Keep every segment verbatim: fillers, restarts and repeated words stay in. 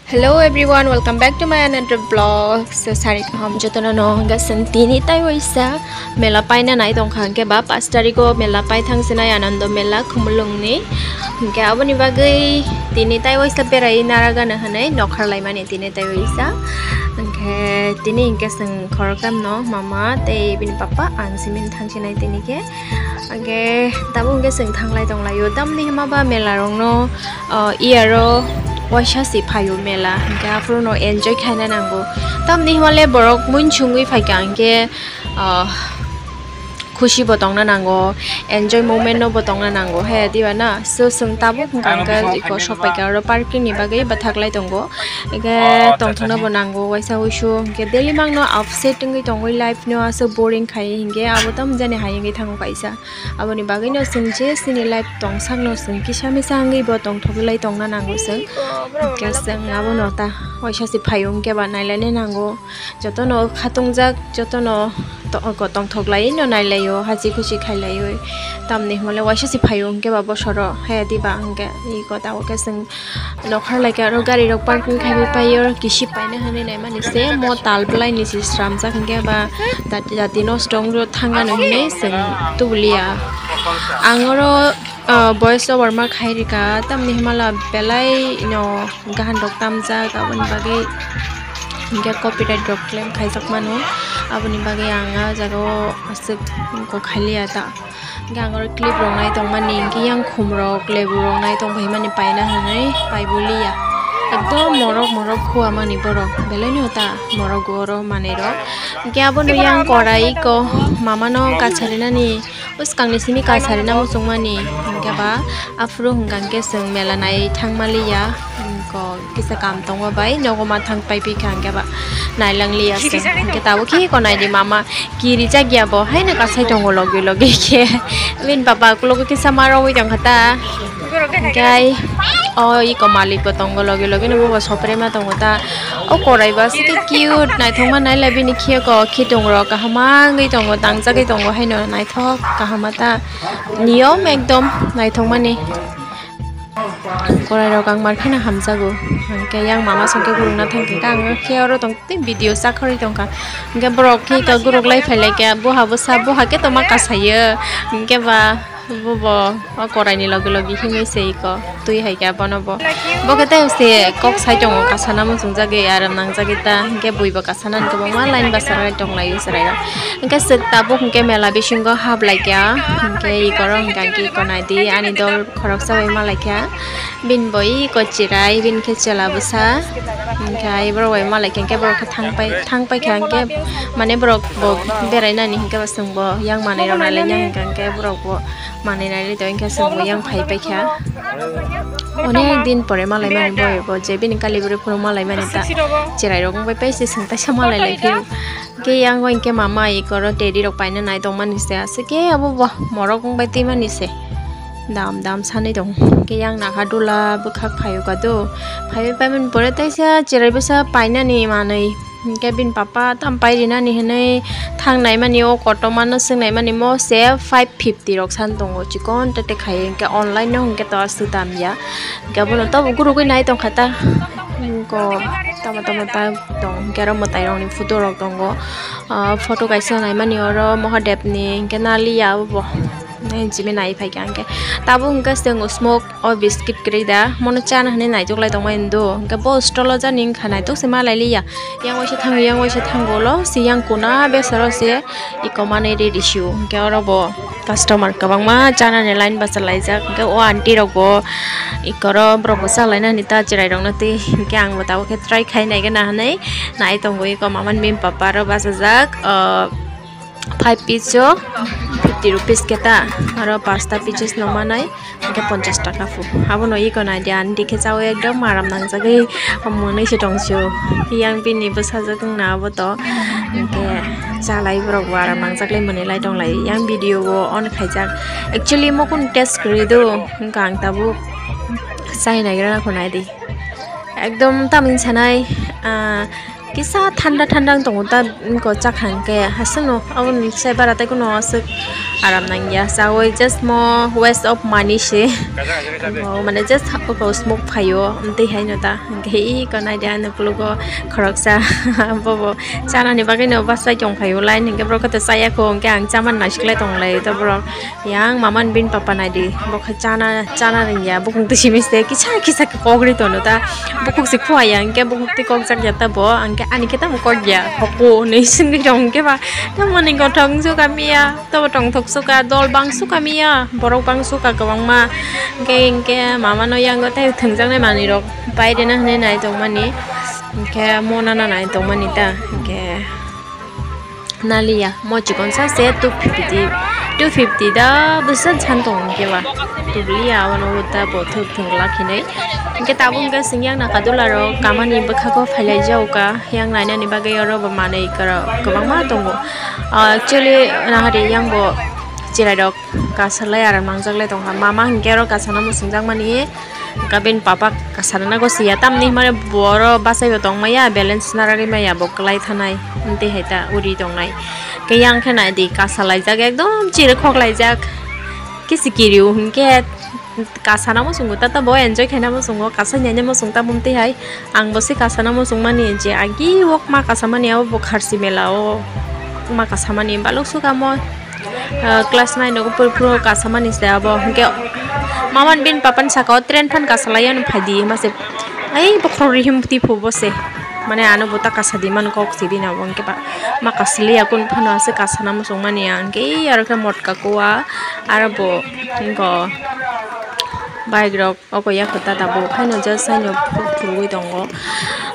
Hello everyone, welcome back to my another vlog. So sari kaham jotono no hwnkhe chwng tini tai waisa mela paina nai tongkha, hwnkhe ba pash tariko mela pai thangsinai Anando Mela Khumulwngni, hwnkhe aboni bagwi tini tai waisa berai naragano hwnwi nokhar laimani tini tai waisa. Hwnkhe tini hwnkhe chwng khoroktham no, mama tei bini papa, ang simi thangsinai tini khe. Hwnkhe tabuk hwnkhe chwng thanglai tonglaio, tamni hwnba mela rokno, o, iyaro waisa se phaio mela, hwnkhe aphuru no enjoy khaina nango. Tamni hwnba le borok muinsungwi phaikha, hwnkhe, o, khusi bo tongna nango, enjoy moment no bo tongna nango, he diba na? So chwng tabuk hwnkha hwnkhe iko sok paikha, oro parking ni bagwi bwthaklai tongo, hwnkhe tongthokna bo nango waisa wuisu, hwnkhe daily mang no upset wngwi tongwi life no aswk boring khai, hwnkhe abo tamo jani hai wngwi thango kaisa. Aboni bagwino chwng je chini life tongsakno chwng kisa misa wngwi bo tongthogwi lai tongna nango chwng. Hwnkhe chwng abono ta waisa se phaio hwnkhe ba nailaina nango. Jotono khatungjak, jotono to-, ko tongthok laiwi no nailaio, hachi khuchi khailaiwi. Tamni hwnle waisa se phaio hwnkhe ba bosoro, he diba hwnkhe iko tabuk khe chwng Nokhar lai khe aro gari rok parking khai pai paio, kisi paina hinwi naimani se mo tal bwlai ni se sramjak hwnkhe ba jati, jati nosto wngwi thangmani hinwi chwng tubuliya. Ang oro, ah, voice over ma khai rikha, tamni hwnba belai no gahan rok tamjak, aboni bagwi hwnkhe copyright rok claim khaijak mano, aboni bagwi ang ah jaga o aswk kok khailiya ta. Hwnkhe ang oro clip rok nai tongmani, hwnkhe yang khum rok, lebu rok nai tong phaimani paina hinwi paibo liya. Ekdom morok morok khua mani borok, belai no ta morok oro manwi rok. Hwnkhe abono yang korai iko mama no kasarinani, bwskang ni simi kasarina muchungmani, hwnkhe ba aphuru hwnkha hwnkhe chwng mela nai thangma liya. Ko kisa kam tongo bai, nogo ma thang pai phi kha hwnkhe ba nailang liya se. Hwnkhe tabuk khe ko nai di mama kirijak ya bo, haino kasai tongo logi logi khe. Bini baba uklogo kisa ma romwi tongkha ta. Hwnkhe o iko malik bo tongo logi logi no, bo bo sopre ma tongo ta. O korai ba aswk khe cute, naithok ma nai lai bini khiyo ko khitung rok kaham ma wngwi tongo, tangjagwi tongo, haino naithok kaham ma ta. Niyom ekdom naithok mani. Korai rok ang mar kheno hamjago. Hwnkhe yang mama songke gurungna thangkhe ang khe oro tong tei video chakhorwi tongkha. Hwnkhe borok khe ka guruk lai phai lai khe, boha bwsa boha khe tongma kasayo. Hwnkhe ba bo bo o korai ni logi logi himwi se iko twi hai khe abono bo. Bo khe tei se kok sai tongo, kasana muchungjagwi aram nangjagwi ta. Hwnkhe bui bo kasanani kwbangma line bachalaui tonglaio chwrairok. Hwnkhe swk tabuk hwnkhe mela bisingo hap lai kha. Hwnkhe iko ro hwnkha hwnkhe iko nai di ani dol. Khoroksa bai malaikha, bini bo iko chirai, bini khe chwla bwsa. Hwnkhe ai borok bai malaikha, hwnkhe borok khe thang pai, thang paikha, hwnkhe mane borok bo berainani hwnkhe bo chwng bo yang manwi rok nailaina hwnkha, hwnkhe borok bo manwi nailai tong, hwnkhe chwng bo yang phai paikha. Onek din pore malaimani bo, bo je bini kali bwrwi phuru malaimani ta chirai rok wng bai paisa chwng taisa malai lai phio. Hwnkhe yang o hwnkhe mama iko oro teddy rok paina nai tongmani se, aswk khe abo bo morok wng bai twimani se. Dam dam sanwi tong. Hwnkhe yang nakha dula bwkhak phaio kado. Phaiwi paimani pore teisa chirai bwsa painani manwi. Hwnkhe bini papa tam pai rinani hinwi thang naimani, o kotorma no swng naimani mo se five fifty rok san tongo, chikon tete khai, hwnkhe online no hwnkhe to aswk dam ya. Hwnkhe abono tobo gurugwi nai tongkha ta. Hwnkhe tamo tamo ta tong, hwnkhe aro mwtai rokni photo rok tongo. Ah, photo kaisa naimani oro Mahadevni, hwnkhe naliya abo bo. Nai jimi nai phaikha hwnkhe. Tabuk hwnkhe chwng smoke o biscuit kwrwi da, mono chana hinwi naitok lai tongmani do. Hwnkhe bo stolo jani wngkha naitok se malai liya. Yang waisa thango, yang waisa thango ulo, se yang kuna besaro se iko manwi ready sio. Hwnkhe oro bo customer kwbangma chanani line bachalaijak. Hwnkhe o aunty rok bo ikoro borok bo chalainani ta chwrairokno twi. Hwnkhe ang bo tabuk khe try khai naigwna hinwi nai tongo. Iko mamani bini papa aro bachajak, ah, five piece o fifty rupees khe ta, aro pasta pieces no manai. Hwnkhe ponchash taka pho. Abono iko nai di, ani dikhe chaui ekdom aram nangjagwi mwnwi se tong sio. Yang bini bwsajwk wngna abo to. Hwnkhe chalai borok bo aram nangjak lai mwnwi lai tong lai. Yang video o on khaijak. Actually, mokon test kwrwi do. Hwnkhe ang tabuk chai naigra nai di. Ekdom tamni sanai, ah, Kisa thanda thanda wng tongo ta, wngkha o chakha hwnkhe hasingno aboni sai bara tei kunu aswk Aram nangya, chawi just mo waste of money se. Mo mane just oko smoke phaio, tei haino ta, hingke iko naidi ani ukologo khoroksa, bobo chanani bagwino bachai tong phaio line, hingke borok khe chaya kho, hingke ang chaman naisikle tonglai to borok. Yang mama ni bini papa naidi, bo khe chana, chana ringya, bukung twi simi se kisa kisa khe kok ri tono ta, bukung se khua ya, hingke bukung twi kok jak ya ta bo, hingke ani khe tamo kok ya, hoko hinui singri rong hingke ba, tamoni gothok wngsu kamiya. Tobo tongthok suka, dol bang suka miya, borok bang suka kwbangma. Hingke, hingke mama no yango tei thwngjaknai manwi rok pai rina hinui nai tongmani. Hingke mo nana nai tongmani ta, hingke naliya, mo chikonsa se two fifty, two fifty da bwsa chan tong hingke ba. Tubliya, abono ta bo thwk thwng glak hinui. Hingke tabuk hingke singyak naka dula rok kamani bwkhago phailai jao ka, yang nainani bagwi oro bo manwi kwbangma tongo. Ah, actually, nahari yang bo chwrairok kasalai aro nangjaklai tongkha. Mama hinkhe oro kasana muchungjakmani, hinkhe bini papa kasana nago siya. Tamni hwnmani bo oro bachaibo tongmaya, balance narwgwi maya bo kwlai thanai, tei hai ta uri tongnai. Khe yang khe naidi kasalaijak, ekdom chiri khoklaijak. Khe sikiriu hinkhe kasana muchungo, tata bo enjoy khaina muchungo, kasai naina muchung tamo twi hai. Ang bo se kasana muchungmani je agi o ma kasamani abo bo kharchi mela o ma kasamani balok sukamo, ah, class nine nogo pori poro kasamani se abo. Hinkhe mama ni bini papa ni saka o train phan kasalai ano phaidi mase. Ai bokhorok rihim twi phu bo se. Mane ano bo ta kasa di man kok si bini abo hinkhe ba ma kasli ya kun phano ase kasana muchungmani ang hinkhe aro khe motka kua aro bo hinkhe bike rok. Oko ya kota tabuk haino just haino phurugwi tongo.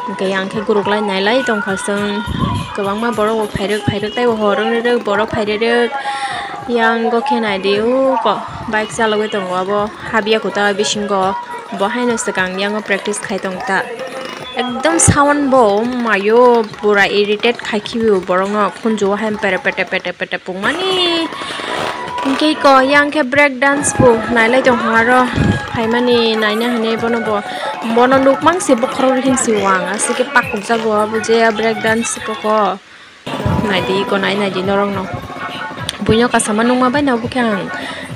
Hwnkhe yang khe guruklai nailai tongkha chwng. Kwbangma borok bo phairwk phairwk tei bo hor wng rwrwk borok phairwk. Yang go khe naidi uko bike chalogwi tongo abo habya kota bisingo. Bo haino swkang yango practice khai tong ta. Ekdom sound bo mayo pura irritate khai khibi borokno khunju o hai pere pete pete pete. Pungmani. Hingke iko yang khe break dance bo nailai tongkha aro phaimani naina hinui bono bo, bono nukmang se bokhorok rihim se wang aswk khe pakukjago abo je break dance koko. Naidi iko nai naidi norokno. Buino kasama nukma bai no bokhe ang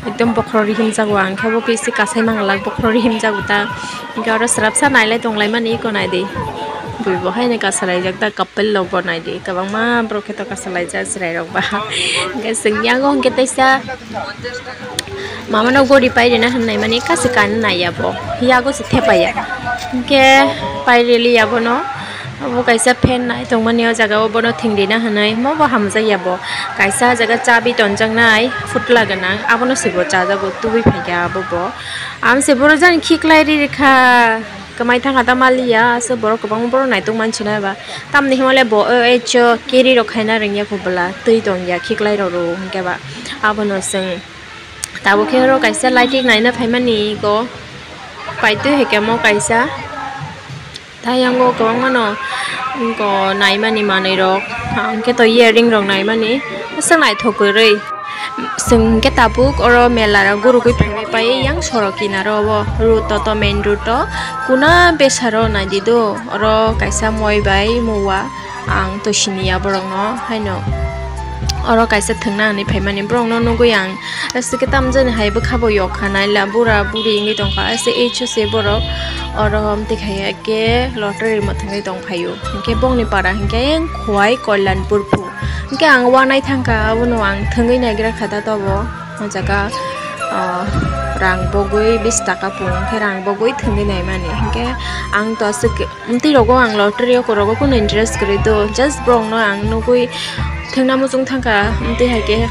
ekdom bokhorok rihim jago ang khe bo khe se kasai manglak bokhorok rihim jago ta. Hingke oro swrapsa nailai tonglaimani iko naidi. Bui bo haino kasalaijak ta couple rok bo naidi kwbangma borok khe to kasalaijak chwrairok ba. Hingke chwng yago hingke teisa mama no gori pai rina hinwi mani kasi kan nai ya bo yago se thepai ya. Hingke pai rili ya bono obo kaisa fan nai tongmani o jaga o bono thwng rina hinwi mo bo hamjak ya bo. Kaisa jaga chabi tonjaknai phutla gwnang abono se bo chajago tubui phaikha abo bo. Ang se borok jani khiklai ri rikha. Kwmai thangkha ta maliya, aswk borok kwbangma borok naitok mansinai ba. Tamni hwnmale bo o, o, carry rok khaina rwngya kho bwla, twi tongya khiklai rok rw hwnkhe ba. Abono chwng tabuk khe oro kaisa lighting naina phaimani go paitwi hai khe mo kaisa. Tei yango kwbangmano go naimani manwi rok, hwnkhe to earring rok naimani aswk naithok kwrwi. Chwng hwnkhe tabuk oro mela rok gurugwi phaibai pai yang sorok kinaro o road o to main road o kuna besa ro naidi do oro kaisa moi bai muwa ang to siniya borok no haino oro kaisa thwngna hinwi phaimani borok no nugwi ang aswk khe tamjani hai bwkha bo yok kha naila bura buri wngwi tongkha aswk H O C borok oro hom twi khai khe lottery mwthangwi tong phaio hwnkhe bongni para hwnkhe khowai Kalyanpur phu. Hwnkhe ang uanaithangkha, abono ang thwngwi naigra kha da tobo. O jaga, ah, rang bogwi bis taka pung khe rang bogwi thwngwi naimani. Hwnkhe ang to aswk, amtwi rogo ang lottery o korogo kunu interest kwrwi do, just borokno ang nugwi thwngna muchung thangkha, amtwi hai khe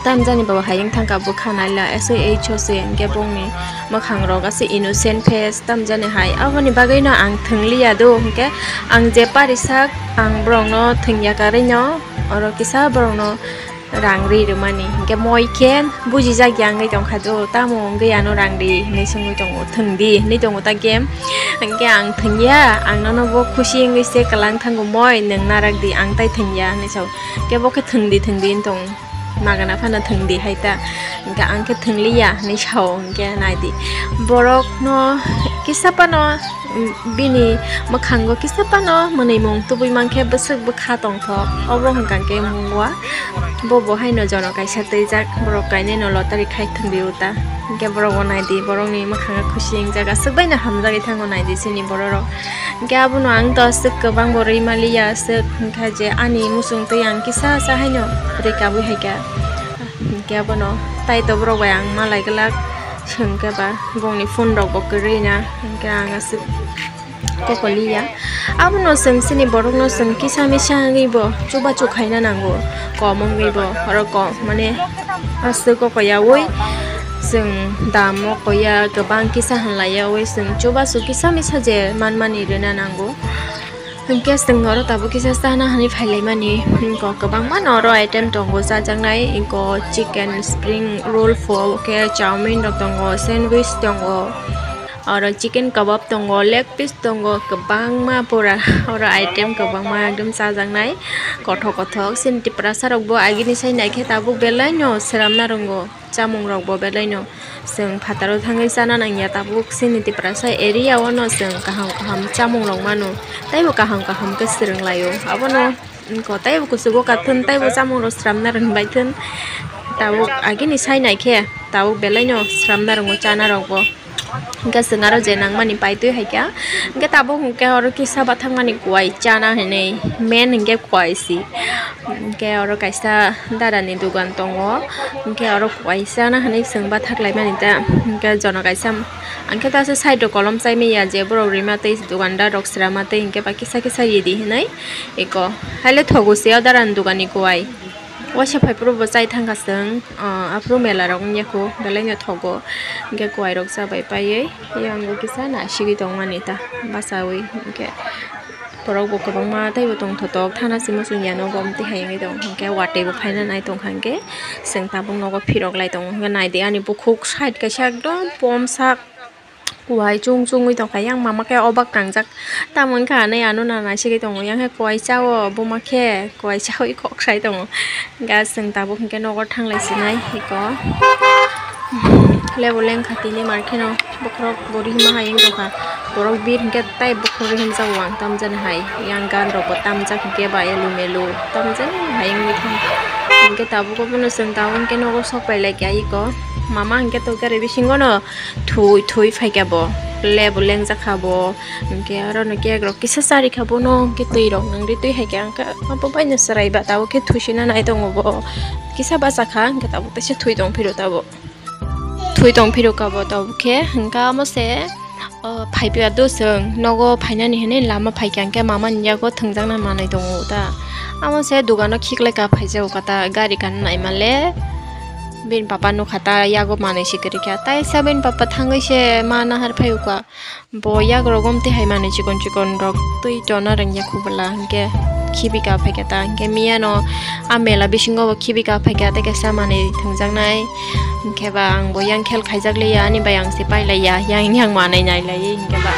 tamjani bo hayung thangkha bwkha naila, aswk H O C hwnkhe bongni mwkhang rok aswk innocent face tamjani hai, aboni bagwino ang thwngliya do, hwnkhe ang je parisak ang borokno thwngya karwino. Oro kisa borokno rang ri rwmani, hwnkhe moi khe bujijak ya wngwi tongkha do, tamo wngwi ano rang ri hinwi swngwi tongo, thwng di hinwi tongo ta game. Hwnkhe ang thwngya, ang nono bo khusi wngwi se kwlang thango, moi nwng narak di, ang tai thwngya hinwi sao. Hwnkhe bo khe thwng di, thwng di wng tong, magana phano thwng di hai ta. Hwnkhe ang khe thwngliya hinwi sao, hwnkhe nai di. Borokno Kisa phano, mm, bini mwkhango kisa phano mwnwimung tubui mankhe bwswk bwkha tongthok, obo hwnkha khe mungwa. Bo bo haino jono kaisa twijak, borok kainwi no lottery khai thwngwi uta. Hinkhe borok bo naidi, borokni mwkhango khusi wngjak, aswk baino hamjagwi thango naidi chini bororok. Hinkhe abono ang to aswk kwbang bo rwi maliya aswk, hinkhe je ani muchung twi ang kisa sa haino rwi kabwi haikha. Hinkhe abono tai to borok bai ang malai glak. Hinkhe ba bongni phone rok bo kwrwi na, hinkhe ang aswk koko liya. Abono chwng chini borokno chwng kisa misa wngwi bo chubachu khaina nango, kom wngwi bo, oro kom, mane aswk koko yaui chwng damo koya kwbang kisa hinlaiyaui chwng chubachu kisa misa je manmani rwna nango. Hinkhe chwng oro tabuk kisa chana hinwi phailaimani, hinko kwbangma no oro item tongo chajaknai, hinko chicken spring roll pho, khe chowmin rok tongo, sandwich tongo, oro chicken kabab tongo, leg piece tongo, kwbangma pura oro item kwbangma ekdom chajaknai kothok kothok. Chini Tiprasa rok bo agini sai naikhe tabuk belai no sramna rwngo. Chamung rok bo belai no chwng phataro thangwi chana nangya, tabuk chini Tiprasa area o no chwng kaham kaham chamung rok mano, teibo kaham kaham khe swrwng laio. Abono wngkha teibo kuchugo kathun, teibo chamung rok sramna rwngbai thun, tabuk agini sai naikhe tabuk belai no sramna rwngo chana rok bo. Hinkhe chwng aro je nangmani paitwi haikha. Hinkhe tabuk hinkhe oro kisa bathakmani kuwai chana hinwi main hinkhe kuwai si. Hinkhe oro kaisa dada ni dogan tongo. Hinkhe oro kuwai chana hinwi chwng bathak laimani ta. Hinkhe jono kaisa, hinkhe ta se side o kolom chai manya je borok rwima tei dogandar rok srama tei hinkhe ba kisa kisa ridi hinwi eko. Haile thogo se o dada ni dogan ni kuwai. Waisa phaiphuru bo chai thangkha chwng, ah, aphuru mela rok wngya kho, belai no thogo. Hinkhe kuwai rok cha bai paiwi, yang bo kisa nasigwi tongmani ta bachaui. Hinkhe borok bo kwbangma teibo tongthotok, thana simi chwngya nogo, omtwi hai wngwi tong hinkhe watwi bo phaina nai tongkha hinkhe chwng tabuk nogo phirok lai tongo. Hinkhe naidi ani bukhuk side kaisa ekdom pomsak. Kuwai chung chungwi tongkha, yang mama khe obak tangjak. Tamo wngkha hinwi ano nana sigwi tongo, yang khe kuwai chao, buma khe kuwai chaui kok sai tongo. Gas chwng tabuk hinkhe nogo thanglai sinai eko. Lebu lengkha tini mar kheno bokhorok bo rihima hai wng tongkha. Borok bir hinkhe tai bokhorok rihimjago ang tamjani hai. Yang gan rok bo tamjak hinkhe ba elu melu tamjani hai wngwi thang. Hinkhe tabuk abono chwng tabuk hinkhe nogo sok pai laikha eko. Mama hinkhe to gari bisingo no. Thui thui phaikha bo, lebu lengjak kha bo, hinkhe aro no cake rok kisa charikha bono, hinkhe twi rok nangri twi haikha, hinkhe abo baino chwrai ba tabuk khe thuisina nai tongo bo, kisa bachakha, hinkhe tabuk teisa thui tong phiro tabuk, thui tong phiro kha bo tabuk khe, hinkhe amo se, o, phaipiya do chwng nogo phainani hinwi lama phaikha, hinkhe mamani yago thwngjaknai manwi tongo ta, amo se dogano khiklaikha phaijago kha ta, gari kana naimale. Bini papa nukha ta yago manwi se kwrwi kha. Taisa bini papa thangwi se ma nahar phai ukha. Bo yagrok omtwi hai manwi chikon chikon rok twi tona rwngya khubula hinkhe khibika phaikha ta. Hinkhe miyano a mela bisingo bo khibika phaikha tei kaisa manwi thwngjaknai. Hinkhe ba ang bo yang khel khaijak liya ani bai ang se pailaiya yang yang manwi nailaiwi hinkhe ba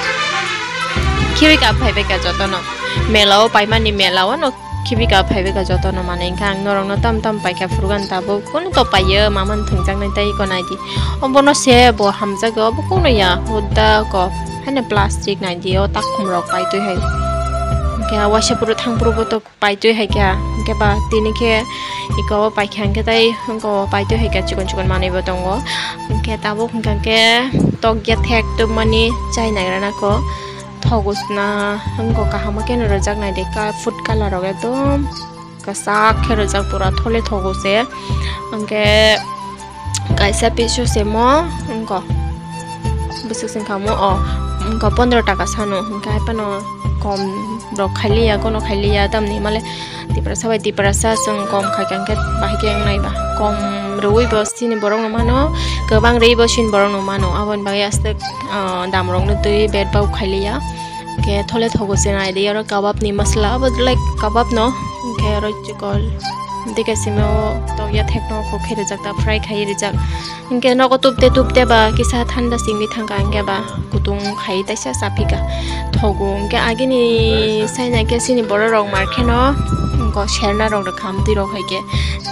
khibika phaibaikha jotono. Mela o paimani mela o no. Khibika phaibaikha jotono manwi, hinkhe ang norokno tam tam paikha phurugani tabuk, kunu to paiyo, mamani thwngjaknai tei eko naidi. Obono se bo hamjakgo, obo kunu ya, hudda kok, haino plastic naidi, o takhum rok paitwi hai. Hinkhe waisa phuru thang phuru bo to paitwi haikha, hinkhe ba tini khe eko paikha, hinkhe tei eko paitwi haikha, chikon chikon manwi bo tongo. Hinkhe tabuk hinkhe tokya thek tubmani chai nairana kho. Thogo sna wngkha kaham khe no rwjak nai de ka food colour rok ekdom kwchak khe rwjak pura thole thogo se. Hinkhe kaisa piso se mo wngkha bwswk se wngkha mo o wngkha pondro taka sano hinkhe hai phano kom rok khailiya kono khailiya tamni himale Tiprasa bai Tiprasa chwng kom khai kha hinkhe bahai khe wngnai ba kom rwui bo chini borok no mano kwbang rwui bo chini borok no mano aboni bagwi aswk. Ah, dam rok no twi bet bau khailiya. Hinkhe thole thogo se nai de oro kabab ni masala abo like kabab no. Hinkhe oro chikon dikhe simi o tokya thek no kok khe rijak ta fry khai rijak. Hinkhe nogo tubte tubte ba kisa thanda singwi thangkha hinkhe ba kutung khai taisa chaphika. Thogo hinkhe agini sai nai khe chini borok rok mar kheno hinkhe serna rok rwkha amtwi rok hai khe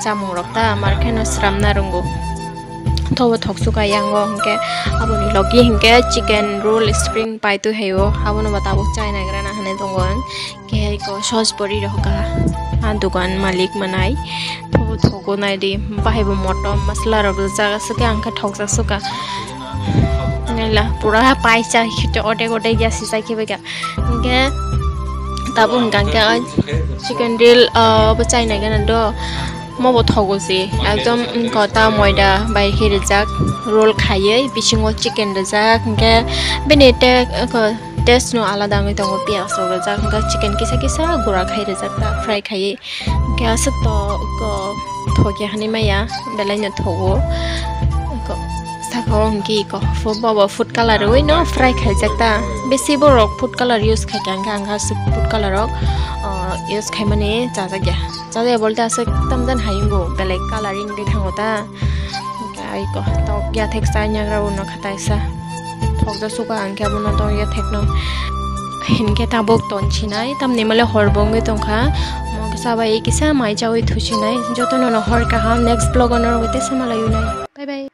chamung rok ta mar kheno sramna rwngo. Tobo thoksuka yango hwnkhe aboni logi hwnkhe chicken roll spring pai twi haio, abono bo tabuk chai naigrana hinwi tongo ang. Khe iko sos pori rok ka a dukan malik manai. Tobo thogo naidi, bahai bo motom masala rok rijak aswk khe ang khe thokjak suka. Naila pura paisa khito odek odek ya sijak khe bai kha. Hwnkhe tabuk hwnkha hwnkhe chicken roll, ah, bo chai naigana do. Mo bo thogo se ekdom, mm, kota moida bai khe rijak, roll khaiwi bisingo chicken rijak, hwnkhe bini te-, ko-, taste no alada wngwi tongo, piyaj rok rijak, hwnkhe chicken kisa kisa gura khai rijak ta, fry khaiwi, hwnkhe aswk to ko thokya hinwi maya, belai no thogo. Ko-, saka o hwnkhe iko fu-, bobo food colour wi no fry khaijak ta, bisi borok food colour use khaikha, hwnkhe ang aswk food colour rok, ah, use khaimani chajakya. Chajakya bolte aswk tamjani hayungo belai coloring de thango ta. Hwnkhe aiko tok yathek chai nyagra uno khataisa. Thokjak suka ang khe abono tok yathekno. Hinkhe tabuk ton sinai, tamni male hor bo wngwi tongkha. Mo kisa bai kisa mai chaui thusinai. Jotono no hor kaham, next vlog o norok tei samalai unai. Bye bye.